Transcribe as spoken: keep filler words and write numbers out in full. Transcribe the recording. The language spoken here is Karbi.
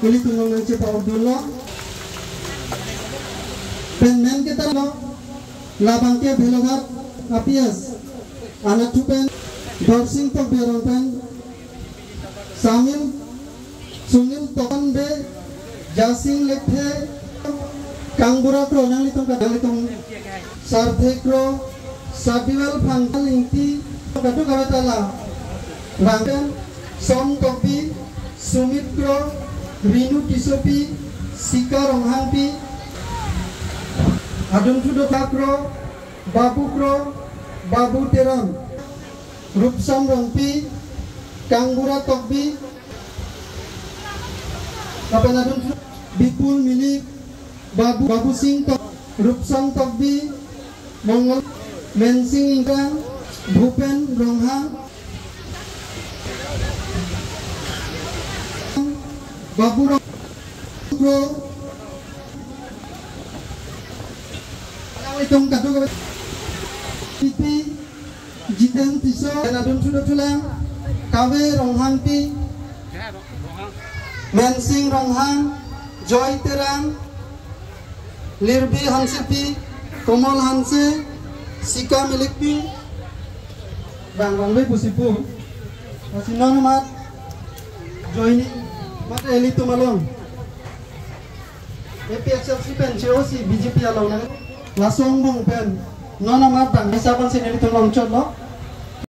Nelitum along nangchepa-okdunlo. Pen men ketarlo, labangke Bheloghat A P S anatthu pen Dorsing Tokbi arong pen Samil, Sunil Tokbi, Jasing Lekthe, Kangbura Kro, nanglitum ka nanglitum Sarthe Kro, Sabiwal Phangthal Ingti, kadokave ta la. Bangpen Som Tokbi, Sumit Kro, Rinu Tissopi, Sika Ronghangpi, Adun Thudo Kro, Babu Kro, Babu Teron, Rupsom Rongpi, Kangbura Tokbi, lapen adun Bipul Milik, Babu, Babu Sing Tok, Rupsom Tokbi, Mongol, Mensing Ingkang, Bhupen Ronghang, Babu Rong Kro, Alangli tum kadokave, Pipi, Jiten Tisso, pen adun Thudo Thulang, Kave Ronghangpi, Mensing Ronghang, Joy Terang, Lirbi Hansepi, Komol Hanse, Sika Milikpi, bang bang be pusi pu. Lasi non amat joining, mat elitum along A P H L C pen che-osi B J P along nang. Laso angbong pen non amat bang hisap ansi nelitum longchotlo.